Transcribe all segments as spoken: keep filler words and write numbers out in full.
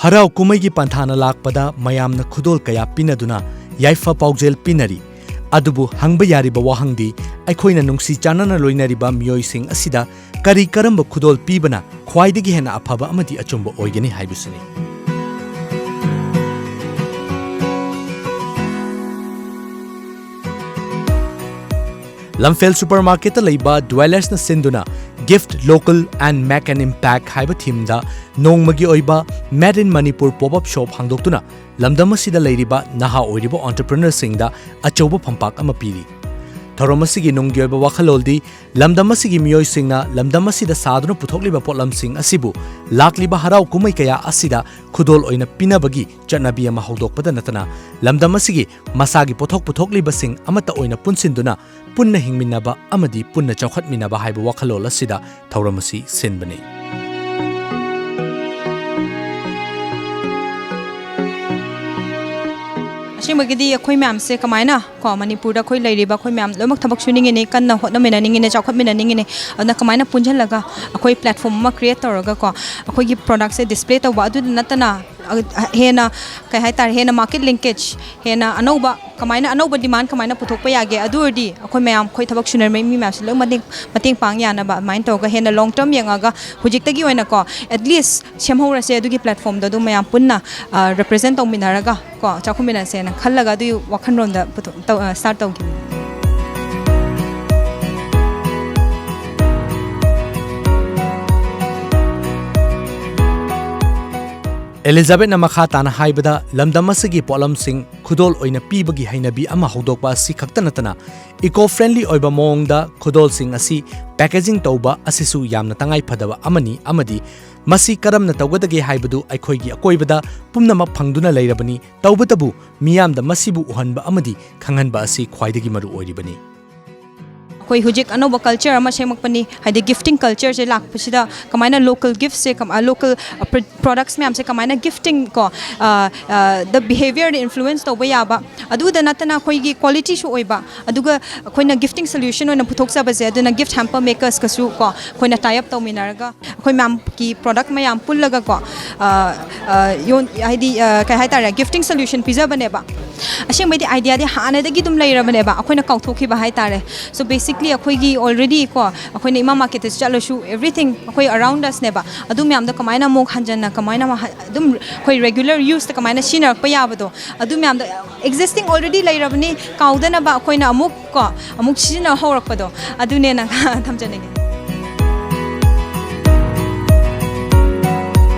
ꯍꯔꯥꯎ ꯀꯨꯝꯍꯩꯒꯤ ꯄꯟꯊꯥꯅ ꯂꯥꯛꯄꯗ ꯃꯌꯥꯝꯅ ꯈꯨꯗꯣꯜ ꯀꯌꯥ ꯄꯤꯅꯗꯨꯅ ꯌꯥꯏꯐ ꯄꯥꯎꯖꯦꯜ ꯄꯤꯅꯔꯤ꯫ ꯑꯗꯨꯕꯨ ꯍꯪꯕ ꯌꯥꯔꯤꯕ ꯋꯥꯍꯪꯗꯤ, ꯑꯩꯈꯣꯏꯅ ꯅꯨꯡꯁꯤ ꯆꯥꯟꯅꯅ ꯂꯣꯏꯅꯔꯤꯕ ꯃꯤꯑꯣꯏꯁꯤꯡ ꯑꯁꯤꯗ ꯀꯔꯤ ꯀꯔꯝꯕ ꯈꯨꯗꯣꯜ ꯄꯤꯕꯅ ꯈ꯭ꯋꯥꯏꯗꯒꯤ ꯍꯦꯟꯅ ꯑꯐꯕ ꯑꯃꯗꯤ ꯑꯆꯨꯝꯕ ꯑꯣꯏꯒꯅꯤ ꯍꯥꯏꯕꯁꯤꯅꯤ꯫ ꯂꯝꯐꯦꯜ ꯁꯨꯄꯔꯃꯥꯔꯀꯦꯠꯇ ꯂꯩꯕ ꯗ꯭ꯋꯦꯂꯔꯁꯅ ꯁꯤꯟꯗꯨꯅ Gift Local and Make an Impact ꯍꯥꯏꯕ ꯊꯤꯝꯗ ꯅꯣꯡꯃꯒꯤ ꯑꯣꯏꯕ Made in Manipur pop-up shop ꯍꯥꯡꯗꯣꯛꯇꯨꯅ ꯂꯝꯗꯝ ꯑꯁꯤꯗ ꯂꯩꯔꯤꯕ ꯅꯍꯥ ꯑꯣꯏꯔꯤꯕ entrepreneurꯁꯤꯡꯗ ꯑꯆꯧꯕ ꯐꯝꯄꯥꯛ ꯑꯃ ꯄꯤꯔꯤ꯫ ꯊꯧꯔꯝ ꯑꯁꯤꯒꯤ ꯅꯨꯡꯒꯤ ꯑꯣꯏꯕ ꯋꯥꯈꯜꯂꯣꯟꯗꯤ ꯂꯝꯗꯝ ꯑꯁꯤꯒꯤ ꯃꯤꯑꯣꯏꯁꯤꯡꯅ ꯂꯝꯗꯝ ꯑꯁꯤꯗ ꯁꯥꯗꯨꯅ ꯄꯨꯊꯣꯛꯂꯤꯕ ꯄꯣꯠꯂꯝꯁꯤꯡ ꯑꯁꯤꯕꯨ ꯂꯥꯛꯂꯤꯕ ꯍꯔꯥꯎ ꯀꯨꯝꯍꯩ ꯀꯌꯥ ꯑꯁꯤꯗ ꯈꯨꯗꯣꯜ ꯑꯣꯏꯅ ꯄꯤꯅꯕꯒꯤ ꯆꯠꯅꯕꯤ ꯑꯃ ꯍꯧꯗꯣꯛꯄꯗ ꯅꯠꯇꯅ ꯂꯝꯗꯝ ꯑꯁꯤꯒꯤ ꯃꯁꯥꯒꯤ ꯄꯣꯠꯊꯣꯛ ꯄꯨꯊꯣꯛꯂꯤꯕꯁꯤꯡ ꯑꯃꯠꯇ ꯑꯣꯏꯅ ꯄꯨꯟꯁꯤꯟꯗꯨꯅ ꯄꯨꯟꯅ ꯍꯤꯡꯃꯤꯟꯅꯕ ꯑꯃꯗꯤ ꯄꯨꯟꯅ ꯆꯥꯎꯈꯠꯃꯤꯟꯅꯕ ꯍꯥꯏꯕ ꯋꯥꯈꯜꯂꯣꯟ ꯑꯁꯤꯗ ꯊꯧꯔꯝ ꯑꯁꯤ ꯁꯤꯟꯕꯅꯤ꯫ ꯑꯁꯦꯡꯕꯒꯤꯗꯤ ꯑꯩꯈꯣꯏ ꯃꯌꯥꯝꯁꯦ ꯀꯃꯥꯏꯅ ꯀꯣ, ꯃꯅꯤꯄꯨꯔꯗ ꯑꯩꯈꯣꯏ ꯂꯩꯔꯤꯕ ꯑꯩꯈꯣꯏ ꯃꯌꯥꯝ ꯂꯣꯏꯅꯃꯛ ꯊꯕꯛ ꯁꯨꯅꯤꯡꯉꯤꯅꯦ, ꯀꯟꯅ ꯍꯣꯠꯅꯃꯤꯟꯅꯅꯤꯡꯉꯤꯅꯦ, ꯆꯥꯎꯈꯠꯃꯤꯟꯅꯅꯤꯡꯉꯤꯅꯦ꯫ ꯑꯗꯨꯅ ꯀꯃꯥꯏꯅ ꯄꯨꯟꯁꯤꯜꯂꯒ ꯑꯩꯈꯣꯏ platform ꯑꯃ create ꯇꯧꯔꯒ ꯀꯣ, ꯑꯩꯈꯣꯏꯒꯤ productꯁꯦ display ꯇꯧꯕ, ꯑꯗꯨꯗ ꯅꯠꯇꯅ, ꯑ, ꯍꯦꯟꯅ, ꯀꯩ ꯍꯥꯏꯇꯥꯔꯦ, ꯍꯦꯟꯅ market linkage, ꯍꯦꯟꯅ ꯑꯅꯧꯕ, ꯀꯃꯥꯏꯅ ꯑꯅꯧꯕ demand ꯀꯃꯥꯏꯅ ꯄꯨꯊꯣꯛꯄ ꯌꯥꯒꯦ, ꯑꯗꯨ ꯑꯣꯏꯔꯗꯤ ꯑꯩꯈꯣꯏ ꯃꯌꯥꯝ, ꯑꯩꯈꯣꯏ ꯊꯕꯛ ꯁꯨꯅꯔꯤꯕ ꯃꯤ ꯃꯌꯥꯝꯁꯦ ꯂꯣꯏ ꯃꯇꯦꯡ, ꯃꯇꯦꯡ ꯄꯥꯡ ꯌꯥꯅꯕ, ꯑꯗꯨꯃꯥꯏꯅ ꯇꯧꯔꯒ ꯍꯦꯟꯅ long term ꯌꯦꯡꯉꯒ ꯍꯧꯖꯤꯛꯇꯒꯤ ꯑꯣꯏꯅꯀꯣ, at least ꯁꯦꯝꯍꯧꯔꯁꯦ ꯑꯗꯨꯒꯤ platformꯗꯣ, ꯑꯗꯨ ꯃꯌꯥꯝ ꯄꯨꯟꯅ, ꯑ, represent ꯇꯧꯃꯤꯟꯅꯔꯒ ꯀꯣ, ꯆꯥꯎꯈꯠꯃꯤꯟꯅꯁꯦꯅ ꯈꯜꯂꯒ ꯑꯗꯨꯒꯤ ꯋꯥꯈꯜꯂꯣꯟꯗ ꯄꯨꯊꯣꯛ-, ꯇꯧ-, ꯑ, start ꯇꯧꯈꯤꯕꯅꯤ꯫ ꯑꯦꯂꯤꯖꯥꯕꯦꯠꯅ ꯃꯈꯥ ꯇꯥꯅ ꯍꯥꯏꯕꯗ, ꯂꯝꯗꯝ ꯑꯁꯤꯒꯤ ꯄꯣꯠꯂꯝꯁꯤꯡ ꯈꯨꯗꯣꯜ ꯑꯣꯏꯅ ꯄꯤꯕꯒꯤ ꯍꯩꯅꯕꯤ ꯑꯃ ꯍꯧꯗꯣꯛꯄ ꯑꯁꯤ ꯈꯛꯇ ꯅꯠꯇꯅ, eco-friendly ꯑꯣꯏꯕ ꯃꯑꯣꯡꯗ ꯈꯨꯗꯣꯜꯁꯤꯡ ꯑꯁꯤ packaging ꯇꯧꯕ ꯑꯁꯤꯁꯨ ꯌꯥꯝꯅ ꯇꯉꯥꯏ ꯐꯗꯕ ꯑꯃꯅꯤ, ꯑꯃꯗꯤ ꯃꯁꯤ ꯀꯔꯝꯅ ꯇꯧꯒꯗꯒꯦ ꯍꯥꯏꯕꯗꯨ ꯑꯩꯈꯣꯏꯒꯤ ꯑꯀꯣꯏꯕꯗ ꯄꯨꯝꯅꯃꯛ ꯐꯪꯗꯨꯅ ꯂꯩꯔꯕꯅꯤ꯫ ꯇꯧꯕꯇꯕꯨ, ꯃꯤꯌꯥꯝꯗ ꯃꯁꯤꯕꯨ ꯎꯍꯟꯕ ꯑꯃꯗꯤ ꯈꯪꯍꯟꯕ ꯑꯁꯤ ꯈ꯭ꯋꯥꯏꯗꯒꯤ ꯃꯔꯨ ꯑꯣꯏꯔꯤꯕꯅꯤ꯫ ꯑꯩꯈꯣꯏ ꯍꯧꯖꯤꯛ ꯑꯅꯧꯕ ꯀꯜꯆꯔ ꯑꯃ ꯁꯦꯝꯃꯛꯄꯅꯤ, ꯍꯥꯏꯗꯤ ꯒꯤꯐꯇꯤꯡ ꯀꯜꯆꯔꯁꯦ ꯂꯥꯛꯄꯁꯤꯗ ꯀꯃꯥꯏꯅ ꯂꯣꯀꯦꯜ ꯒꯤꯐꯁꯦ, ꯂꯣꯀꯦꯜ ꯄ꯭ꯔꯗꯛꯁ ꯃꯌꯥꯝꯁꯦ ꯀꯃꯥꯏꯅ ꯒꯤꯐꯇꯤꯡ ꯀꯣ, ꯗ ꯕꯤꯍꯦꯕꯤꯌꯔꯗ ꯏꯟꯐ꯭ꯂꯨꯌꯦꯟꯁ ꯇꯧꯕ ꯌꯥꯕ, ꯑꯗꯨꯗ ꯅꯠꯇꯅ ꯑꯩꯈꯣꯏꯒꯤ ꯀ꯭ꯋꯥꯂꯤꯇꯤꯁꯨ ꯑꯣꯏꯕ, ꯑꯗꯨꯒ ꯑꯩꯈꯣꯏꯅ ꯒꯤꯐꯇꯤꯡ ꯁꯣꯂ꯭ꯌꯨꯁꯟ ꯑꯣꯏꯅ ꯄꯨꯊꯣꯛꯆꯕꯁꯦ, ꯑꯗꯨꯅ ꯒꯤꯐ ꯍꯦꯝꯄꯔ ꯃꯦꯀꯔꯁꯀꯁꯨ ꯀꯣ ꯑꯩꯈꯣꯏꯅ ꯇꯥꯏ ꯑꯞ ꯇꯧꯃꯤꯟꯅꯔꯒ ꯑꯩꯈꯣꯏ ꯃꯌꯥꯝꯒꯤ ꯄ꯭ꯔꯗꯛ ꯃꯌꯥꯝ ꯄꯨꯜꯂꯒꯀꯣ, ꯑ, ꯑ, ꯌꯣꯟ-, ꯍꯥꯏꯗꯤ, ꯑ, ꯀꯩ ꯍꯥꯏꯇꯥꯔꯦ, ꯒꯤꯐꯇꯤꯡ ꯁꯣꯂ꯭ꯌꯨꯁꯟ ꯄꯤꯖꯕꯅꯦꯕ꯫ ꯑꯁꯦꯡꯕꯩꯗꯤ ꯑꯥꯏꯗꯤꯌꯥꯗꯤ ꯍꯥꯟꯅꯗꯒꯤ ꯑꯗꯨꯝ ꯂꯩꯔꯕꯅꯦꯕ, ꯑꯩꯈꯣꯏꯅ ꯀꯥꯎꯊꯣꯛꯈꯤꯕ ꯍꯥꯏꯇꯥꯔꯦ꯫ So basically ꯑꯩꯈꯣꯏꯒꯤ already ꯀꯣ, ꯑꯩꯈꯣꯏꯅ ꯏꯃꯥ ꯃꯥꯔꯀꯦꯠꯇ ꯆꯠꯂꯁꯨ, everything ꯑꯩꯈꯣꯏ ꯑꯔꯥꯎꯟ ꯑꯁꯅꯦꯕ꯫ ꯑꯗꯨ ꯃꯌꯥꯝꯗꯣ ꯀꯃꯥꯏꯅ ꯑꯃꯨꯛ ꯍꯟꯖꯟꯅ, ꯀꯃꯥꯏꯅ ꯑꯃꯨꯛ ꯍ-, ꯑꯗꯨꯝ ꯑꯩꯈꯣꯏ ꯔꯦꯒꯨꯂꯔ ꯌꯨꯁꯇ ꯀꯃꯥꯏꯅ ꯁꯤꯖꯤꯟꯅꯔꯛꯄ ꯌꯥꯕꯗꯣ, ꯑꯗꯨ ꯃꯌꯥꯝꯗꯣ, ꯑꯦꯛꯖꯤꯁꯇꯤꯡ ꯑꯣꯜꯔꯦꯗꯤ ꯂꯩꯔꯕꯅꯤ, ꯀꯥꯎꯗꯅꯕ ꯑꯩꯈꯣꯏꯅ ꯑꯃꯨꯛ ꯀꯣ, ꯑꯃꯨꯛ ꯁꯤꯖꯤꯟꯅꯕ ꯍꯧꯔꯛꯄꯗꯣ, ꯑꯗꯨꯅꯦꯅ ꯊꯝꯖꯅꯤꯡꯉꯤ꯫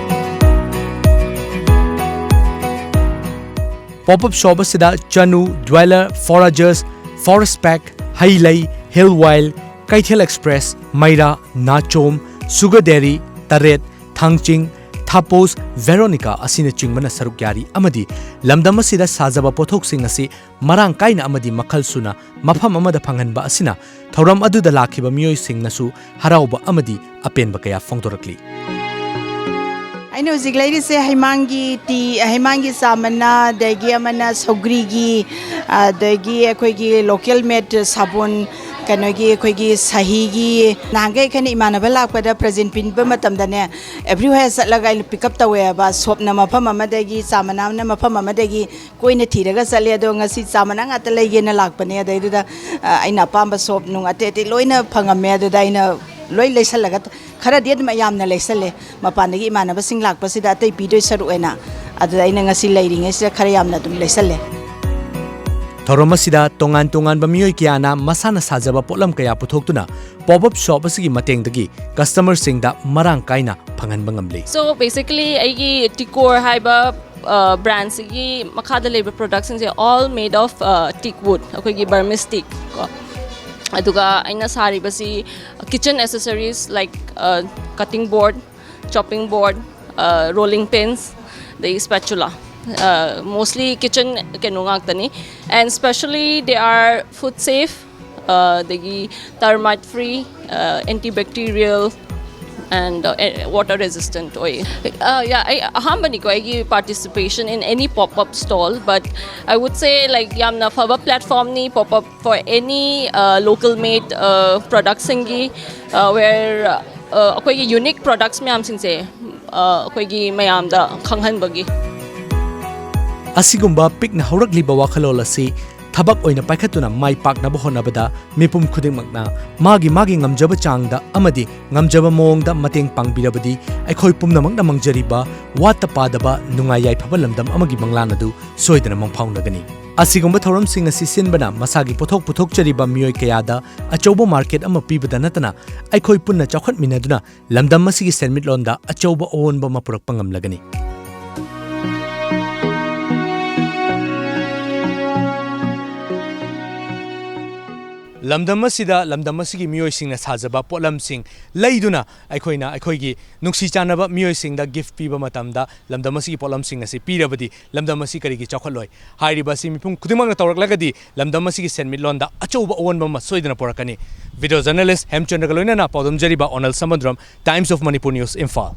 ꯄꯣꯞ ꯑꯞ ꯁꯣꯞ ꯑꯁꯤꯗ ꯆꯅꯨ, ꯗ꯭ꯋꯦꯂꯔ, ꯐꯣꯔꯥꯖꯔꯁ, ꯐꯣꯔꯦꯁ ꯄꯦꯛ, ꯍꯩ ꯂꯩ, ꯍꯤꯜ ꯋꯥꯏꯜ, ꯀꯩꯊꯦꯜ ꯑꯦꯛꯁꯄ꯭ꯔꯦꯁ, ꯃꯩꯔꯥ, ꯅꯥꯆꯣꯝ, ꯁꯨꯒꯔ ꯗꯦꯔꯤ, ꯇꯔꯦꯠ, ꯊꯥꯡꯆꯤꯡ, ꯊꯥꯄꯣꯁ, ꯚꯦꯔꯣꯅꯤꯀꯥ ꯑꯁꯤꯅꯆꯤꯡꯕꯅ ꯁꯔꯨꯛ ꯌꯥꯔꯤ ꯑꯃꯗꯤ ꯂꯝꯗꯝ ꯑꯁꯤꯗ ꯁꯥꯖꯕ ꯄꯣꯠꯊꯣꯛꯁꯤꯡ ꯑꯁꯤ ꯃꯔꯥꯡ ꯀꯥꯏꯅ ꯑꯃꯗꯤ ꯃꯈꯜ ꯁꯨꯅ ꯃꯐꯝ ꯑꯃꯗ ꯐꯪꯍꯟꯕ ꯑꯁꯤꯅ ꯊꯧꯔꯝ ꯑꯗꯨꯗ ꯂꯥꯛꯈꯤꯕ ꯃꯤꯑꯣꯏꯁꯤꯡꯅꯁꯨ ꯍꯔꯥꯎꯕ ꯑꯃꯗꯤ ꯑꯄꯦꯟꯕ ꯀꯌꯥ ꯐꯣꯡꯗꯣꯔꯛꯂꯤ꯫ ꯑꯩꯅ ꯍꯧꯖꯤꯛ ꯂꯩꯔꯤꯁꯦ ꯍꯩꯃꯥꯡꯒꯤ ꯇꯤ, ꯍꯩꯃꯥꯡꯒꯤ ꯆꯥ ꯃꯅꯥ, ꯑꯗꯒꯤ ꯑꯃꯅ ꯁꯧꯒ꯭ꯔꯤꯒꯤ, ꯑꯗꯒꯤ ꯑꯩꯈꯣꯏꯒꯤ ꯂꯣꯀꯦꯜ ꯃꯦꯗ ꯁꯥꯄꯣꯟ, ꯀꯩꯅꯣꯒꯤ ꯑꯩꯈꯣꯏꯒꯤ ꯁꯍꯤꯒꯤ꯫ ꯅꯍꯥꯟꯈꯩ ꯑꯩꯈꯣꯏꯅ ꯏꯃꯥꯟꯅꯕ ꯂꯥꯛꯄꯗ ꯄ꯭ꯔꯖꯦꯟ ꯄꯤꯕ ꯃꯇꯝꯗꯅꯦ, ꯑꯦꯕ꯭ꯔꯤꯋꯦꯌꯔ ꯆꯠꯂꯒ ꯑꯩꯅ ꯄꯤꯛ ꯑꯞ ꯇꯧꯋꯦꯕ꯫ ꯁꯣꯞꯅ ꯃꯐꯝ ꯑꯃꯗꯒꯤ, ꯆꯥ ꯃꯅꯥꯅ ꯃꯐꯝ ꯑꯃꯗꯒꯤ ꯀꯣꯏꯅ ꯊꯤꯔꯒ ꯆꯠꯂꯦ꯫ ꯑꯗꯣ ꯉꯁꯤ ꯆꯥ ꯃꯅꯥ ꯉꯥꯛꯇ ꯂꯩꯒꯦꯅ ꯂꯥꯛꯄꯅꯦ꯫ ꯑꯗꯩꯗꯨꯗ, ꯑ, ꯑꯩꯅ ꯑꯄꯥꯝꯕ ꯁꯣꯞ ꯅꯨꯡ ꯑꯇꯩ ꯑꯇꯩ ꯂꯣꯏꯅ ꯐꯪꯉꯝꯃꯦ꯫ ꯑꯗꯨꯗ ꯑꯩꯅ ꯂꯣꯏ ꯂꯩꯁꯜꯂꯒ, ꯈꯔꯗꯤ ꯑꯗꯨꯝ ꯌꯥꯝꯅ ꯂꯩꯁꯜꯂꯦ, ꯃꯄꯥꯟꯗꯒꯤ ꯏꯃꯥꯟꯅꯕꯁꯤꯡ ꯂꯥꯛꯄꯁꯤꯗ ꯑꯇꯩ ꯄꯤꯗꯣꯏ ꯁꯔꯨꯛ ꯑꯣꯏꯅ꯫ ꯑꯗꯨꯗ ꯑꯩꯅ ꯉꯁꯤ ꯂꯩꯔꯤꯉꯩꯁꯤꯗ ꯈꯔ ꯌꯥꯝꯅ ꯑꯗꯨꯝ ꯂꯩꯁꯜꯂꯦ꯫ ꯊꯧꯔꯝ ꯑꯁꯤꯗ ꯇꯣꯉꯥꯟ ꯇꯣꯉꯥꯟꯕ ꯃꯤꯑꯣꯏ ꯀꯌꯥꯅ ꯃꯁꯥꯅ ꯁꯥꯖꯕ ꯄꯣꯠꯂꯝ ꯀꯌꯥ ꯄꯨꯊꯣꯛꯇꯨꯅ ꯄꯣꯞ ꯑꯞ ꯁꯣꯞ ꯑꯁꯤꯒꯤ ꯃꯇꯦꯡꯗꯒꯤ ꯀꯁꯇꯃꯔꯁꯤꯡꯗ ꯃꯔꯥꯡ ꯀꯥꯏꯅ ꯐꯪꯍꯟꯕ ꯉꯝꯂꯤ꯫ So basically ꯑꯩꯒꯤ ꯇꯤꯀꯣꯔ ꯍꯥꯏꯕ ꯕ꯭ꯔꯥꯟꯁꯤꯒꯤ ꯃꯈꯥꯗ ꯂꯩꯕ ꯄ꯭ꯔꯗꯛꯁꯤꯡꯁꯦ all made of teak wood, ꯑꯩꯈꯣꯏꯒꯤ ꯕꯔꯃꯤꯁ ꯇꯤꯛ ꯀꯣ꯫ ꯑꯗꯨꯒ ꯑꯩꯅ ꯁꯥꯔꯤꯕꯁꯤ kitchen accessories like cutting board, chopping board, rolling pins, ꯑꯗꯩ spatula, mostly kitchen ꯀꯩꯅꯣ ꯉꯥꯛꯇꯅꯤ꯫ And specially they are food safe, ꯑꯗꯒꯤ termite free, antibacterial and water resistant ꯑꯣꯏ꯫ ꯑ, yeah, ꯑꯩ ꯑꯍꯥꯟꯕꯅꯤꯀꯣ ꯑꯩꯒꯤ participation in any pop up stall, but I would say, like, ꯌꯥꯝꯅ ꯐꯕ platformꯅꯤ pop up for any local made productꯁꯤꯡꯒꯤ, where ꯑꯩꯈꯣꯏꯒꯤ unique products ꯃꯌꯥꯝꯁꯤꯡꯁꯦ ꯑꯩꯈꯣꯏꯒꯤ ꯃꯌꯥꯝꯗ ꯈꯪꯍꯟꯕꯒꯤ꯫ ꯑꯁꯤꯒꯨꯝꯕ ꯄꯤꯛꯅ ꯍꯧꯔꯛꯂꯤꯕ ꯋꯥꯈꯜꯂꯣꯟ ꯑꯁꯤ ꯊꯕꯛ ꯑꯣꯏꯅ ꯄꯥꯏꯈꯠꯇꯨꯅ ꯃꯥꯏ ꯄꯥꯛꯅꯕ ꯍꯣꯠꯅꯕꯗ ꯃꯤꯄꯨꯝ ꯈꯨꯗꯤꯡꯃꯛꯅ ꯃꯥꯒꯤ ꯃꯥꯒꯤ ꯉꯝꯖꯕ ꯆꯥꯡꯗ ꯑꯃꯗꯤ ꯉꯝꯖꯕ ꯃꯑꯣꯡꯗ ꯃꯇꯦꯡ ꯄꯥꯡꯕꯤꯔꯕꯗꯤ ꯑꯩꯈꯣꯏ ꯄꯨꯝꯅꯃꯛꯅ ꯃꯪꯖꯔꯤꯕ ꯋꯥꯠꯇ ꯄꯥꯗꯕ ꯅꯨꯡꯉꯥꯏ ꯌꯥꯏꯐꯕ ꯂꯝꯗꯝ ꯑꯃꯒꯤ ꯃꯪꯂꯥꯟ ꯑꯗꯨ ꯁꯣꯏꯗꯅ ꯃꯪꯐꯥꯎꯅꯒꯅꯤ꯫ ꯑꯁꯤꯒꯨꯝꯕ ꯊꯧꯔꯝꯁꯤꯡ ꯑꯁꯤ ꯁꯤꯟꯕꯅ ꯃꯁꯥꯒꯤ ꯄꯣꯠꯊꯣꯛ ꯄꯨꯊꯣꯛꯆꯔꯤꯕ ꯃꯤꯑꯣꯏ ꯀꯌꯥꯗ ꯑꯆꯧꯕ market ꯑꯃ ꯄꯤꯕꯗ ꯅꯠꯇꯅ ꯑꯩꯈꯣꯏ ꯄꯨꯟꯅ ꯆꯥꯎꯈꯠꯃꯤꯟꯅꯗꯨꯅ ꯂꯝꯗꯝ ꯑꯁꯤꯒꯤ ꯁꯦꯟꯃꯤꯠꯂꯣꯟꯗ ꯑꯆꯧꯕ ꯑꯑꯣꯟꯕ ꯑꯃ ꯄꯨꯔꯛꯄ ꯉꯝꯂꯒꯅꯤ꯫ ꯂꯝꯗꯝ ꯑꯁꯤꯗ ꯂꯝꯗꯝ ꯑꯁꯤꯒꯤ ꯃꯤꯑꯣꯏꯁꯤꯡꯅ ꯁꯥꯖꯕ ꯄꯣꯠꯂꯝꯁꯤꯡ ꯂꯩꯗꯨꯅ ꯑꯩꯈꯣꯏꯅ ꯑꯩꯈꯣꯏꯒꯤ ꯅꯨꯡꯁꯤ ꯆꯥꯟꯅꯕ ꯃꯤꯑꯣꯏꯁꯤꯡꯗ gift ꯄꯤꯕ ꯃꯇꯝꯗ ꯂꯝꯗꯝ ꯑꯁꯤꯒꯤ ꯄꯣꯠꯂꯝꯁꯤꯡ ꯑꯁꯤ ꯄꯤꯔꯕꯗꯤ ꯂꯝꯗꯝ ꯑꯁꯤ ꯀꯔꯤꯒꯤ ꯆꯥꯎꯈꯠꯂꯣꯏ? ꯍꯥꯏꯔꯤꯕ ꯑꯁꯤ ꯃꯤꯄꯨꯝ ꯈꯨꯗꯤꯡꯃꯛꯅ ꯇꯧꯔꯛꯂꯒꯗꯤ ꯂꯝꯗꯝ ꯑꯁꯤꯒꯤ ꯁꯦꯟꯃꯤꯠꯂꯣꯟꯗ ꯑꯆꯧꯕ ꯑꯑꯣꯟꯕ ꯑꯃ ꯁꯣꯏꯗꯅ ꯄꯨꯔꯛꯀꯅꯤ꯫ Video journalist ꯍꯦꯝꯆꯟꯗ꯭ꯔꯒ ꯂꯣꯏꯅꯅ ꯄꯥꯎꯗꯝꯖꯔꯤꯕ ꯑꯣꯅꯜ ꯁꯃꯨꯗ꯭ꯔꯝ, Times of Manipur News, Imphal.